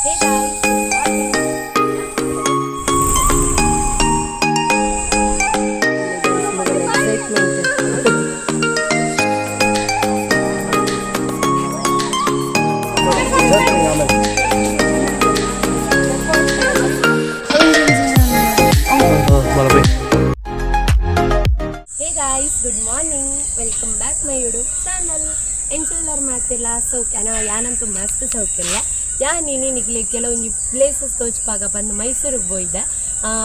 Hey guys, good morning. Excitement. Hey guys, good morning. Welcome back my YouTube channel. ಎಂಚೆಲ್ಲರ್ ಮಾತಿಲ್ಲ ಸೌಖ್ಯನ? ಯಾನಂತೂ ಮಸ್ತ್ ಸೌಖ್ಯಲ್ಲ. ಯಾ ನೀನು ನಿಕ್ಲೆ ಕೆಲವೊಂಜಿ ಪ್ಲೇಸಸ್ ತೋಚ್ಪಾಗ ಬಂದು ಮೈಸೂರಿಗೆ ಪೋಯಿದ್ದೆ.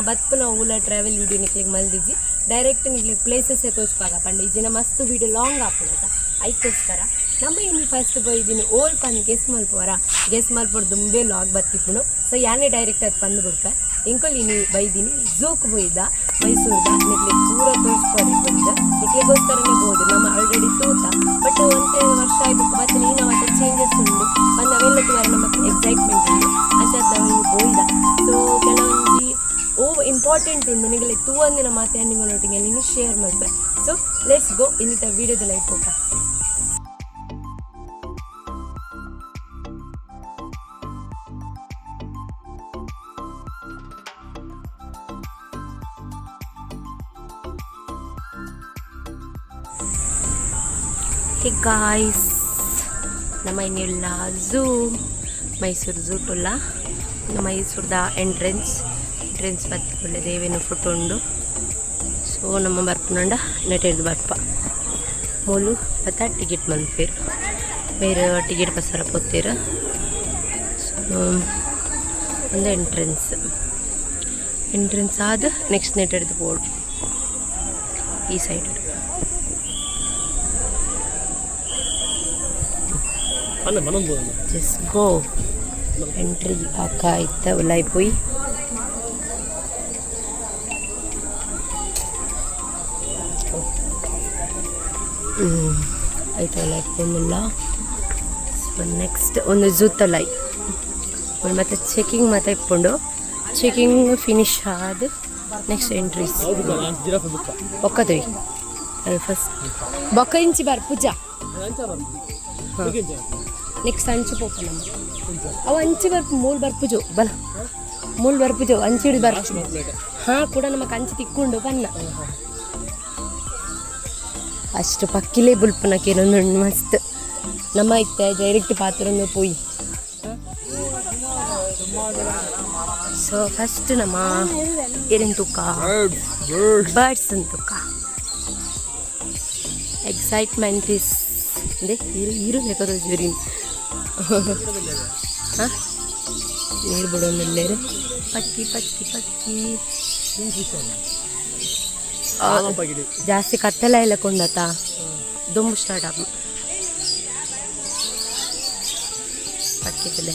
ಬತ್ಪುನ ಊಲ ಟ್ರಾವೆಲ್ ವೀಡಿಯೋ ನಿಕ್ಲಿಗೆ ಮಲ್ದಿಜ್ಜಿ. ಡೈರೆಕ್ಟ್ ನಿಕ್ಲಿಗೆ ಪ್ಲೇಸಸ್ ತೋಚ್ಪಾಗ ಪಂಡ ಇಜ್ಜಿನ ಮಸ್ತ್ ವೀಡಿಯೋ ಲಾಂಗ್ ಆಪುನತ. ಐಕೋಸ್ಕರ ನಮ್ಮ ಇನ್ನು ಫಸ್ಟ್ ಪೋಯಿದ್ದೀನಿ ಓಲ್ ಪಂದ್ ಗೆಸ್ ಮಲ್ಪುವರ? ಗೆಸ್ ಮಲ್ಪೊಡು, ದುಂಬೇ ಲಾಗ್ ಬತ್ತಿಪ್ಪುನು. ಸೊ ಯಾನೇ ಡೈರೆಕ್ಟ್ ಅದು ಪಂದ್ ಬಿಡ್ಪೆ. ಎಂಕೊಲ್ ಇನಿ ಬೈದಿನಿ ಝೂಕ್ ಪೋಯಿದ್ದ ಮೈಸೂರ್ದ. ನಿಕ್ಲೆ ಪೂರ ತೋಚ್ಪಾಡಿ ಬಂದು ನಿಕ್ಲೆಗೋಸ್ಕರನೇ ಬೋದು. ನಮ್ಮ ಆಲ್ರೆಡಿ ತೂತ, ಬಟ್ ಒಂತೆ ವರ್ಷ ಆಯ್ಬೇಕು ಮತ್ತೆ ನೀನು ಮತ್ತೆ ಚೇಂಜಸ್ ಉಂಡು ಬಂದು ಅವೆಲ್ಲ ತೂವರೆ ನಮಕ್ ಎಕ್ಸೈಟ್ಮೆಂಟ್ ಉಂಡು. ಅಂಚಾದ್ ನಾವು ಇನಿ ಪೋಯಿದ. ಸೊ ಕೆಲವೊಂಜಿ ಓ ಇಂಪಾರ್ಟೆಂಟ್ ಉಂಡು ನಿಗಲೆ ತೂವಂದಿನ ಮಾತೆ ನಿಂಗಳೊಟ್ಟಿಗೆ ನೀನು ಶೇರ್ ಮಲ್ಪೆ. ಸೊ let's go, ಇನ್ನಿತ ವಿಡಿಯೋದ ಲೈಫ್ ಹೋಗ. ಹೇ ಗಾಯ್ಸ್, ನಮ್ಮ ಇನ್ನೆಲ್ಲ ಝೂ, ಮೈಸೂರು ಝೂ ಟುಲ್ಲ. ಮೈಸೂರ್ದ ಎಂಟ್ರೆನ್ಸ್. ಎಂಟ್ರೆನ್ಸ್ ಬತ್ತಿಕೊಳ್ಳೆ ದೇವಿನ ಫೋಟೋ ಉಂಡು. ಸೊ ನಮ್ಮ ಬರ್ಪುನಂಡ ನೆಟೆಡ್ದು ಬರ್ಪ. ಮೂಲು ಬತ್ತ ಟಿಕೆಟ್ ಮನ್ಪೇರು ಬೇರೆ ಟಿಕೆಟ್ ಬಸ್ಸರ ಪೋತೀರ. ಸೊ ಒಂದು ಎಂಟ್ರೆನ್ಸ್. ಎಂಟ್ರೆನ್ಸ್ ಆದ ನೆಕ್ಸ್ಟ್ ನೆಟೆಡ್ದು ಬೋರ್ಡ್ ಈ ಸೈಡ್. ಅಲ್ಲ ಮನೊಂದು. Just go. ಎಂಟ್ರಿ ಆಕ ಇತ್ತ ಉಲಾಯಿ ಪೋಯಿ. ಆಯ್ತು, ಉಲಾಯಿ ಪೋಂದುಲ್ಲ. ಸೊ ನೆಕ್ಸ್ಟ್ ಒಂದು ಜೂತಲೈ ಮತ್ತು ಚೆಕಿಂಗ್ ಮಾತ ಇಪ್ಪುಂಡು. ಚೆಕಿಂಗ್ ಫಿನಿಶ್ ಆದ ನೆಕ್ಸ್ಟ್ ಎಂಟ್ರೀಸ್. ಜಿರಾಫೆ ಬುಕ್ಕ. ಒಕ್ಕದೊಯ್ ಅದು ಫಸ್ಟ್ ಬೊಕ್ಕ ಇಂಚಿ ಬಾರ್ ಪೂಜಾ. ನೆಕ್ಸ್ಟ್ ಅಂಚು ಪೋಪ ನಮ್ಮ. ಅವು ಅಂಚಿ ಬರ್ಪು, ಮೂಲ್ ಬರ್ಪುಜು ಬಲ, ಮೂಲ್ ಬರ್ಪುಜು, ಅಂಚಿ ಹಿಡಿದು ಬರ್ಪು. ಹಾಂ, ಕೂಡ ನಮಕ್ ಅಂಚಿ ತಿಕ್ಕೊಂಡು ಬನ್ನ. ಅಷ್ಟು ಪಕ್ಕಿಲೇ ಬುಲ್ಪುನ ಕೆಲವೊಂದು ಮಸ್ತ್. ನಮ್ಮ ಇತ್ತೆ ಡೈರೆಕ್ಟ್ ಪಾತ್ರ ಪೋಯಿ. ಸೊ ಫಸ್ಟ್ ನಮ್ಮ ಏನೇನು ತುಕ್ಕ? ಬರ್ಡ್ಸ್ ತುಕ್ಕ. ಎಕ್ಸೈಟ್ಮೆಂಟ್ is ಅಂದೆ ಇರು ಇರು ಬೇಕಾದ ಜೂರಿನ್. ಹಾಂ, ನೀರು ಬಿಡೋದಿಲ್ಲೇರು. ಪಕ್ಕಿ ಪಕ್ಕಿ ಪಕ್ಕಿ. ಜಾಸ್ತಿ ಕತ್ತಲ ಎಲ್ಲ ಕೊಂಡತ ದುಂಬು ಸ್ಟಾರ್ಟ್ ಆಗ ಪಕ್ಕಿ ತಲೆ.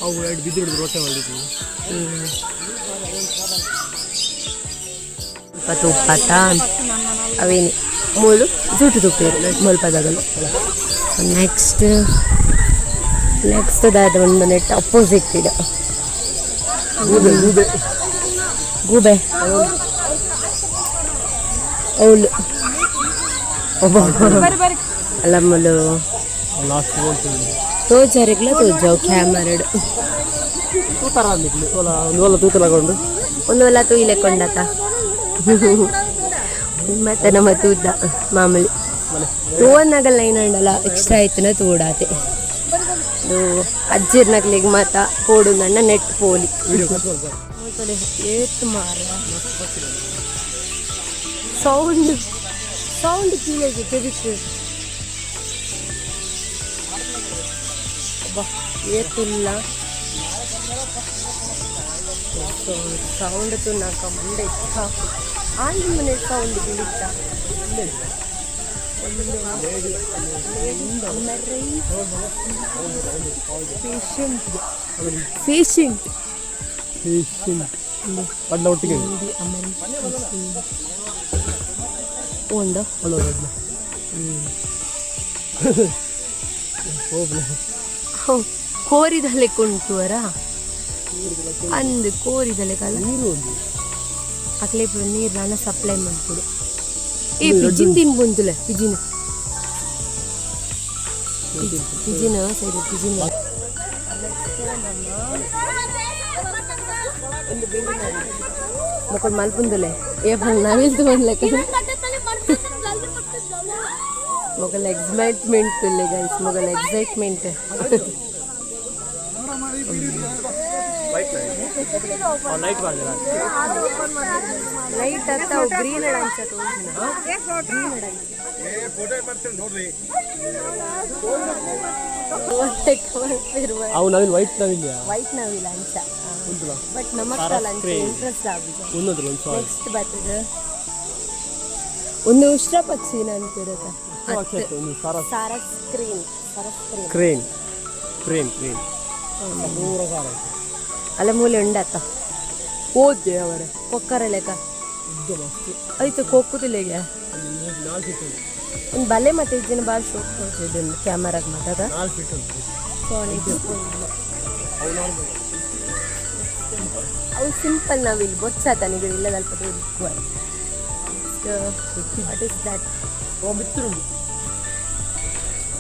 ಅವು ಎರಡು ಬಿದ್ದು ಹಿಡಿದು ರೊಟ್ಟೆ ಮಾಡಿದ್ವಿ. ತುಪ್ಪತ ಅವೇನಿ ಮೂಲು ಜೂಟು ತುಪ್ಪೇರು ಮುಲ್ಪದಗಲು. ನೆಕ್ಸ್ಟ್ ನೆಕ್ಸ್ಟ್ ದಾದ ಒಂದು ನೆಟ್ ಅಪೋಸಿಟ್ ಇಡ. ಗೂಬೆ ಗೂಬೆ. ಗೂಬೆ ಅವಳು ಅಲ್ಲ ಮುಲು. ಲಾಸ್ಟ್. ತೋಜಾರಿಗ್ಲ ತೋಜಾವು ಕ್ಯಾಮರಡ್. ತೂತಾರ ಅಂದಿಕ್ಲಿ ಓಲ ಒಂದು ಓಲ ತೂತ ಲಗೊಂಡು. ಒಂದು ಒಲ ತೂಯಿಲೆ ಕೊಂಡತ. ಮತ್ತೆ ನಮ್ಮ ತೂದ ಮಾಮೂಲಿ ತೂವನ್ನಾಗಲ್ಲ ಏನಂಡಲ್ಲ ಎಕ್ಸ್ಟ್ರಾ ಆಯ್ತನ ತೂಡಾತೆ. ಇದು ಅಜ್ಜಿರ್ನಕ್ಲಿಗೆ ಮಾತ ಪೋಡು ನನ್ನ ನೆಟ್ ಪೋಲಿ. ಏತ್ ಮಾರ ಸೌಂಡ್ ಸೌಂಡ್ ಕೀಳಗೆ ಕೆಬಿಕ್ ಅಬ್ಬಾ ಏತಿಲ್ಲ. ಸೌಂಡ್ ತುನ್ನಾಕ ಮಂಡೆ ಸಾಕು. ಆಂಡಿ ಮನೆ ಸೌಂಡ್ ಬೀಳಿತ್ತ. Patient patient. ಅಡ್ಡ ಒಟ್ಟಿಗೆ. ಉಂಡು. ಅಲ್ಲ ಹೋಗ್ಲಿ. ಕೋರಿದಲೆ ಕುಂಟುವರ ಅಂದು ಕೋರಿದಲೆ ಕಲ. ನೀರು ಒಂದು. ಅಕ್ಲೆ ನೀರು ನಾನು ಸಪ್ಲೈ ಮಾಡ್ಕೊಡು. ಏ ಪಿಜಿನ್ ತಿನ್ ಬಂತುಲೆ. ಪಿಜಿನ್ ಪಿಜಿನ ಸೈಡ್ ಪಿಜಿನ್. ಒಂದು ಬಿಳಿ ನವಿಲು. ಮೊಕಲ್ ಮಲ್ಪುಂದುಲೆ ಏ ಪಂಡ ನವಿಲ್ತು ಬಂದ್ಲೆಕ್ಕ. ಮೊಗಲ್ ಎಕ್ಸೈಟ್ಮೆಂಟ್ ತುಲ್ಲೆ ಗೈಸ್, ಮೊಗಲ್ ಎಕ್ಸೈಟ್ಮೆಂಟ್. ಲೈಟ್ ಬಾರ್ದಿರ. ಲೈಟ್ ಅತ್ತ, ಅವು ಗ್ರೀನ್ ಅಂಚ ತೋಜುನ. ಗ್ರೀನ್. ಅವು ನವಿಲ್, ವೈಟ್ ನವಿಲ್. ವೈಟ್ ನವಿಲ್ ಅಂಚ. ಉಂಟುಲ. ಬಟ್ ನಮಕ್ ಅಂಚ ಇಂಟ್ರೆಸ್ಟ್ ಆಗುದು. ಒಂದೊಂದು ಒಂದು ಸಾರಿ. ನೆಕ್ಸ್ಟ್ ಬರ್ತದೆ ಒಂದು ಉಷ್ಟ್ರ ಪಕ್ಷಿ ಅನ್ಪಿರತ್ತ. ಒಂದು ಸಾರ. Saras ಕ್ರೀನ್, Saras ಕ್ರೀನ್. Crane crane crane ಪೂರ ಸಾರ. ಅಲ್ಲ, ಮೂಲೆ ಉಂಡತ್ತ. ಓದ್ದೆ ಅವರ ಕೊಕ್ಕರ ಲೆಕ್ಕ. ಉದ್ದ ಮಸ್ತ್. ಆಯ್ತು, ಕೊಕ್ಕುದಿಲ್ಲೆಗೆ. ಒಂದು ಮೂರು ನಾಲ್ಕು ಫೀಟ್ ಉಂಟು. ಒಂದು ಬಲೆ ಮತ್ತೆ ಇದ್ದಿನ ಭಾಳ ಶೋಕ್ ತೋರಿಸಿದ್ದು ಕ್ಯಾಮರಾಗ ಮಾತಾದ. 4 ಫೀಟ್ ಉಂಟು. ಸೊ ನೆಕ್ಸ್ಟ್ ಅವು ನಾರ್ಮಲ್. ಅವು ಸಿಂಪಲ್ ನಾವಿಲ್ಲಿ ಬೊಚ್ಚಾತನಿಗೆ ಇಲ್ಲದಲ್ಪ. Next, what is that? ಅವು ಮಿತ್ರುಂಡು.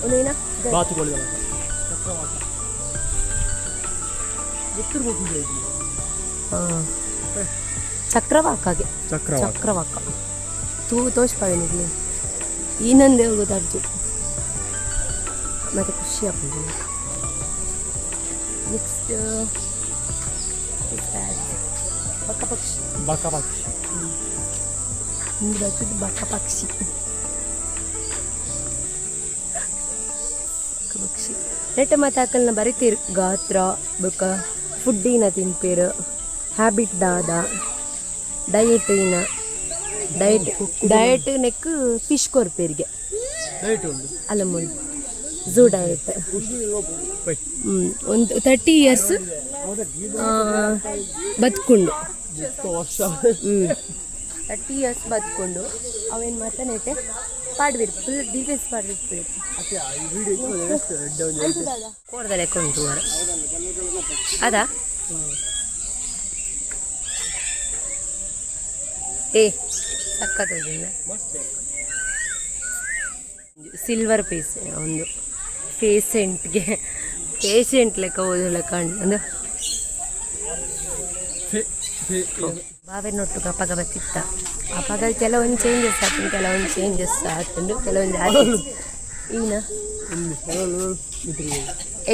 ಒಂದೇನಾ? ಬಾತುಕೋಳಿ, ಚಕ್ರವಾಕ ಮಿತ್ರ ಗೊತ್ತಿದೆ. ಹಾಂ, ಚಕ್ರವಾಕಾಗೆ. ಚಕ್ರವಾಕ. ಚಕ್ರವಾಕ ತೂ ತೋಚ್ಪಾವೆ ನಿಗ್ಲಿ. ಈನಂದೇ ಗೊತ್ತಾಗ್ತು ಮತ್ತೆ ಖುಷಿ ಆಗ್ತದೆ. ನೆಕ್ಸ್ಟ್ ಬಕ್ಕ ಪಕ್ಷಿ. ಬಕ ಪಕ್ಷಿ. ಇಂದು ಬರ್ತದೆ ಬಕ್ಕ ಪಕ್ಷಿ, ಬಕ್ಕ ಪಕ್ಷಿ. ನೆಟ್ಟ ಮತ್ತೆ ಅಕಲ್ನ ಬರಿತೀರ್ ಗಾತ್ರ ಬೊಕ್ಕ ಫುಡ್ಡಿನ ತಿನ್ಪೇರು, ಹ್ಯಾಬಿಟ್ ದಾದ, ಡಯಟ್ ಇನ, ಡಯಟ್ ಡಯಟ್ ನೆಕ್ ಫಿಶ್ ಕೊರ್ಪೇರಿಗೆ. ಡೈಟ್ ಉಂಟು. ಅಲ್ಲ, ಮುಲ್ ಝೂ ಡಯಟ್. ಒಂದು 30 ಇಯರ್ಸ್ ಬದುಕೊಂಡು. ವರ್ಷ. 30 ಇಯರ್ಸ್ ಬದುಕೊಂಡು ಅವೇನು ಮಾತನೈತೆ ಪಾಡ್ಬಿರು, ಫುಲ್ ಡೀಟೇಲ್ಸ್ ಪಾಡ್ಬಿಟ್ಟು. ಕೋರ್ದಲೆ ಕೊಂಡು ವರ ಅದಾ. ಏ ಸಕ್ಕತ್ತಿಲ್ಲ. ಸಿಲ್ವರ್ ಪೀಸ್ ಒಂದು ಪೇಸೆಂಟ್ಗೆ, ಪೇಷಂಟ್ ಲೆಕ್ಕ ಓದು ಲೆಕ್ಕ ಅಂದು. ಬಾವೆನೊಟ್ಟು ಅಪಗ ಬತ್ತಿತ್ತ. ಅಪಗ ಕೆಲವೊಂದು ಚೇಂಜಸ್ ಆತುಂಡು, ಕೆಲವೊಂದು ಚೇಂಜಸ್ ಆತುಂಡು, ಕೆಲವೊಂದು ಆತಿಜ್ಜಿ. ಈನ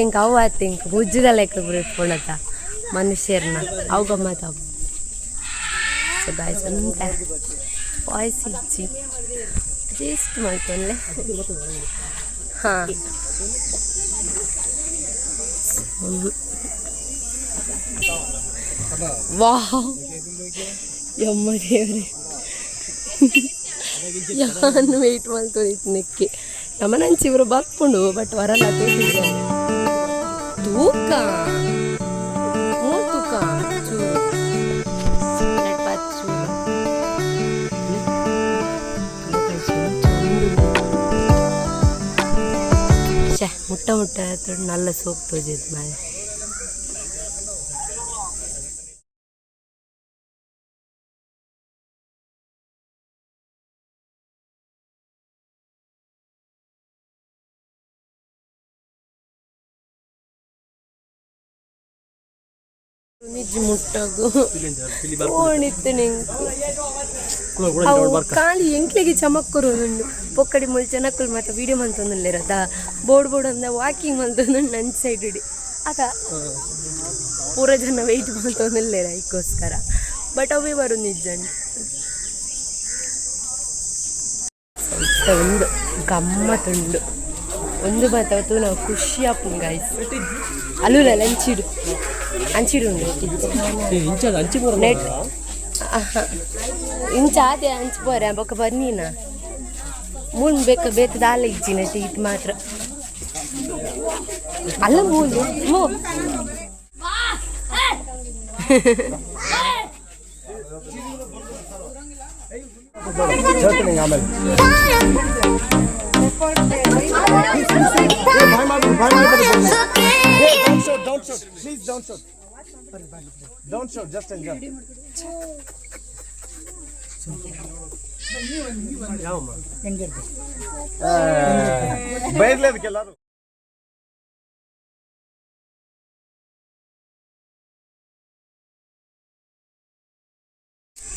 ಎಂಕ್ ಅವು ಆತು, ಎಂಕ್ ಮುಜ್ಜುದ ಲೆಕ್ಕ ಇಪ್ಪುಂಡತ ಮನುಷ್ಯರ್ನ ಅವು ಗಮ್ಮತ್ ಅವು. ಸೊ ಗಾಯ್ಸ್, ಉಂಟ ವಾಯ್ಸ್ ಇಜ್ಜಿ, ಜಸ್ಟ್ ಮಲ್ತೊನ್ಲೆ. ಹಾಂ, ವಾವ್, ಯಮ್ಮ ದೇವ್ರೆ, ಯಾನ್ ವೆಯ್ಟ್ ಮಲ್ತೊಂದಿತ್ತು ನೆಕ್ಕೆ. ನಮನಂಚಿ ಇವರು ಬರ್ಪುಂಡು, ಬಟ್ ವರಲ್ಲ. ತೂತಿದ್ದಾರೆ ತೂಕ ಮೂರು ತೂಕ ಚೂರು ಎರಡು ಪತ್ತು ಚೂರು. ಛೆ, ಮುಟ್ಟ ಮುಟ್ಟ ನಲ್ಲ ಸೋಪ್ ತೋಜಿದ್ ಮಾರೆ. ನಿಜ ಮುಟ್ಟಗು ಓಣಿತ್ತು ನಿಂಕು. ಅವು ಖಾಲಿ ಎಂಕ್ಲೆಗೆ ಚಮಕ್ಕರು ಉಂಡು. ಪೊಕ್ಕಡಿ ಮುಲ್ ಜನಕ್ಕುಲು ಮಾತ ವೀಡಿಯೋ ಮಂತೊಂದುಲ್ಲೆರ್ ಅದ. ಬೋರ್ಡ್ ಬೋರ್ಡ್ ಅಂದ ವಾಕಿಂಗ್ ಮಂತೊಂದುಂಡು ನನ್ ಸೈಡ್ ಇಡಿ ಅದ. ಪೂರ ಜನ ವೆಯ್ಟ್ ಮಂತೊಂದುಲ್ಲೆರ್ ಐಕೋಸ್ಕರ. ಬಟ್ ಅವೇ ಬರುನಿಜ್ಜಂಡ್. ಸ್ವಲ್ಪ ಒಂದು ಗಮ್ಮತ್ತುಂಡು. ಒಂದು ಮಾತ ತೂನ ಖುಷಿ ಆಪುಂಡು ಗಾಯ್ಸ್. ಅಲ್ಲುಲ ಅಂಚಿಡು ಅಂಚಿಡು ಉಂಡು. ಇಂಚ ಅಂಚಿ ಪೂರ. ನೆಟ್ ಇಂಚ ಆದೆ ಅಂಚ ಪೋರೆ ಬೊಕ್ಕ ಬನ್ನೀನ ಮೂನ್ ಬೇಕ ಬೇತ ದಾಲ ಇಜ್ಜಿ ನೆಟ್ ಇದು ಮಾತ್ರ ಅಲ್ಲ ಮೂಲು ಮೂ. ಹೇಳ್ತೀನಿ ಆಮೇಲೆ. ಬಾಯ್ ಮಾಡ್ಬಿಡು, ಬಾಯ್ ಮಾಡ್ಬಿಡು. Don't shout, don't shout, please don't shout. Don't shout, just enjoy. ಯಾವಮ್ಮ? ಬೈರ್ಲಿ ಅದಕ್ಕೆಲ್ಲರೂ.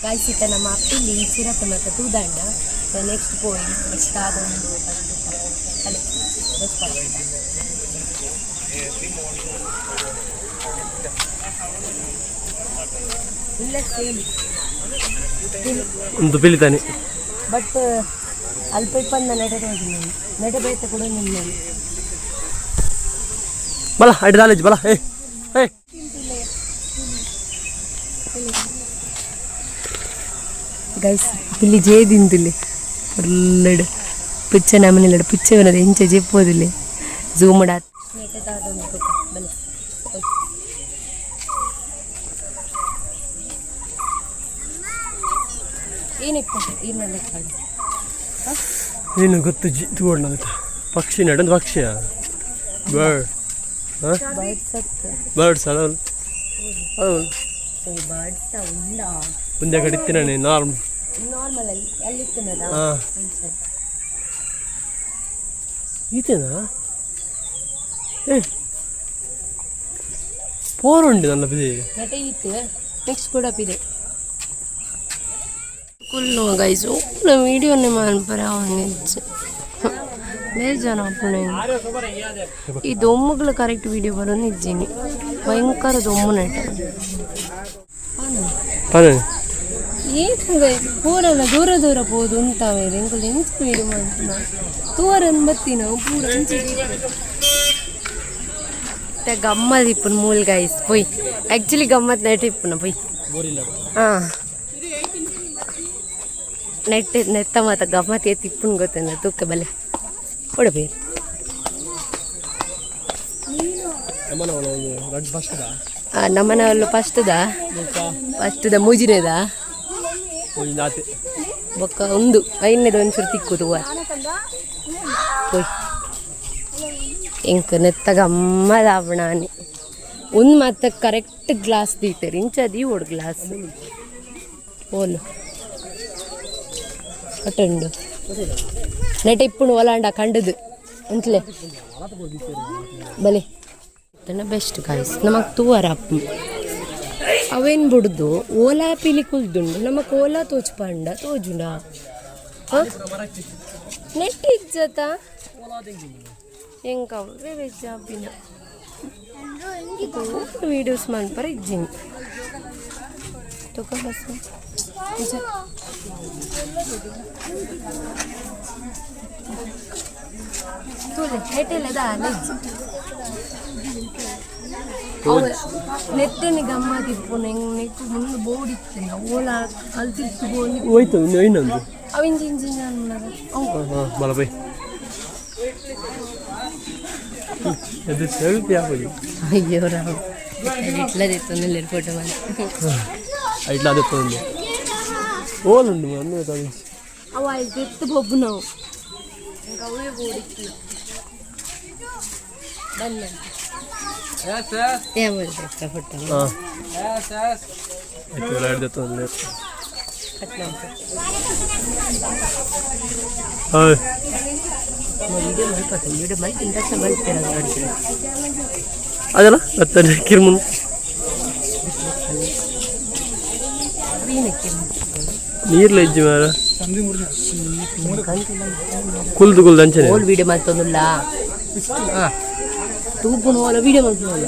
ಗೈಸ್ ಇತ್ತ ನಮ್ಮ ಪಿಲಿ ಚಿರತೆ ಮಾತ ತೂದಾಂಡ. ನೆಕ್ಸ್ಟ್ ಪೋಯಿ ನೆಕ್ಸ್ಟ್ ಆದೊಂದು ಅಲೆ ಬಸ್. ಇಲ್ಲ, ಸೇಮ್. ಒಂದು ಪಿಲಿತಾನೆ. ಬಟ್ ಅಲ್ಪ ಇಪ್ಪಂದ ನಡೆ ಹೋಗಿ ನಡೆ ಬೈತ ಕೂಡ ನಿಮ್ಮ. ಬಲ ಅಡಿ ದಾಲೇಜ್ ಬಲ. ಏ ಏ. ಗೈಸ್, ಇಲ್ಲಿ ಜೇದಿಂದಿಲ್ಲಿ ಪೊರ್ಲಡ್ ಪುಚ್ಚ ನಮನಿಲ್ಲಡ್ ಪುಚ್ಚ ಬನದ ಎಂಚ ಜೆಪ್ಪೋದಿಲ್ಲ ಝೂಮ್ ಬಲೆ. ಏನಿಪ್ಪ ಈರ್ನ ಕಾಡು? ಏನು ಗೊತ್ತು ಜಿ ತೂವಣ್ಣ. ಪಕ್ಷಿ ನಡಂದು ಪಕ್ಷಿಯ ಬರ್ಡ್. ಹಾಂ. ಬರ್ಡ್ಸ್ ಅತ್ತು. ಬರ್ಡ್ಸ್ ಅಲ್ಲ ಹೌದು. ಬರ್ಡ್ಸ್ ಉಂಡಾ? ಒಂದೇ ಕಡೆ ಇತ್ತಿನಾನೆ ನಾರ್ಮ್. ನಾರ್ಮಲ್ ಅಲ್ಲಿ ಅಲ್ಲಿ ಇತ್ತನದ. ಹಾಂ, ಈತೇನಾ? ಏ ಪೋರುಂಡು ನನ್ನ ಬಿದಿ. ನಟೆ ಇತ್ತು, ನೆಕ್ಸ್ಟ್ ಕೂಡ ಇದೆ. ಕುಲ್ಲು ಗೈಸ್, ಒಪ್ಪುನ ವೀಡಿಯೋನೇ ಮನ್ಪರೆ ಅವನಿಜ್ಜೆ ಬೇಜಾರು ಆಪುಣೆ. ಈ ದೊಮ್ಮುಗಳು ಕರೆಕ್ಟ್ ವೀಡಿಯೋ ಬರೋನು ಇಜ್ಜಿನಿ. ಭಯಂಕರ ದೊಮ್ಮು ನೆಟ. ಪಾನೆ. ಏನು ಗೈಸ್, ಪೂರಲ್ಲ ದೂರ ದೂರ ಪೋದು ಉಂಟಾವೆ. ಎಂಕುಲು ಎಂಚ ವೀಡಿಯೋ ಮಲ್ಪುನ? ತೂವರನ್ ಬತ್ತಿನ ಪೂರ ಅಂಚೆ ಗಮ್ಮತ್ ಇಪ್ಪುನ ಮೂಲ್ ಗೈಸ್. ಪೊಯ್, ಆ್ಯಕ್ಚುಲಿ ಗಮ್ಮತ್ ನೆಟ್ ಇಪ್ಪುನ ಪೊಯ್. ಹಾಂ, ನೆಟ್ ನೆತ್ತ ಮಾತ ಗಮ್ಮತ್ ಏತ್ ಇಪ್ಪುನ್ ಗೊತ್ತಂದ. ತೂಕ ಬಲೆ ಕೊಡಬೇಕು. ನಮ್ಮನ ಒಂದು ರಡ್ಡ್ ಫಸ್ಟ್. ನಮ್ಮನವಲ್ಲ ಫಸ್ಟ್ದ ಫಸ್ಟ್ದ ಮೂಜಿನೇದ. ಒಂದು ಆತೆ. ಬೊಕ್ಕ ಒಂದು ಐನನೇದು ಒಂಚೂರು ತಿಕ್ಕುದು. ಪೊಯ್, ಎಂಕ್ ನೆತ್ತ ಗಮ್ಮದ ಆವಣಾನಿ. ಒಂದು ಮಾತ ಕರೆಕ್ಟ್ ಗ್ಲಾಸ್ ದೀತೆರ್. ಇಂಚ ದೀವೊಡು ಗ್ಲಾಸ್. ಓಲು ಅಟುಂಡು ನೆಟ ಇಪ್ಪುಂಡು. ಒಲಾಂಡ ಕಂಡದು ಅಂತ್ಲೆ ಬಲೆ ಬೆಸ್ಟ್ ಗಾಯ್ಸ್. ನಮಕ್ ತೂವರ ಅಪ್ಪು ಅವೇನ್ ಬುಡ್ದು ಓಲಾ ಪಿಲಿ ಕುಲ್ದುಂಡು. ನಮಕ್ ಓಲಾ ತೋಚ್ಪಂಡ ತೋಜುಂಡ ನೆಟ್ ಇಜ್ಜತ. ಎಂಕ ಅವೇ ವೆಜ್ ಆಪಿನ ವೀಡಿಯೋಸ್ ಮನ್ಪರ ಇಜ್ಜಿನಿ. ತುಕ ಬಸ್ ತೂಲೆ ನೆಟ್ಟೆಲ್ಲ ದಾಲ ನೆಟ್ಟೆನಿ ಗಮ್ಮತ್ ಇಪ್ಪುನ. ನೆಕ್ಕು ಮುಂದೆ ಬೋರ್ಡ್ ಇತ್ತಿನ ಓಲಾ ಕಲ್ತಿತ್ತು ಬೋಂದು. ಹೋಯ್ತು ಇನ್ನೊಂದು. ಅವು ಇಂಚಿ ಇಂಚಿ ಅವು. ಹಾಂ ಹಾಂ, ಬಲ ಬೈ. ಅದು ಸೆಲ್ಫಿ ಹಾಕೋದು. ಅಯ್ಯೋ ರಾಮ್, ಇಟ್ಲದಿತ್ತು ಫೋಟೋ ಮಾಡಿ. ಇಟ್ಲ ಅದಕ್ಕೆ ಒಂದು ಓಲುಂಡು ಅನ್ನ. ಅವ ಎತ್ತು ಬೊಬ್ಬು ನಾವು ಅವೇ ಬೋರ್ಡ್ ಬನ್ನ ಫೋಟೋ. ಹಾಂ, ಆಯ್ತು, ಎರಡು ಒಂದು. ಕಟ್ ಮಾಡ್ಕೊ. ಹಾಂ. ವಿಡಿಯೋ ಮಲ್ಪತ್ತೆ, ವಿಡಿಯೋ ಮಲ್ಪಿನ ತಕ್ಷಣ ಮಲ್ಪಿರ ನೋಡ್ತೀನಿ. ಅದಲ್ಲ ಮತ್ತೆ ಕಿರ್ಮುನ್. ಏನಕ್ಕೆ? ನೀರ್ಲ ಇಜ್ಜಿ ಮಾರ. ಕುಲ್ದು ಕುಲ್ದು ಅಂಚನೆ. ಓಲ್ ವಿಡಿಯೋ ಮಲ್ತೊಂದುಲ್ಲ ತೂಪುನು ಓಲ ವಿಡಿಯೋ ಮಲ್ಪುನಲ್ಲ.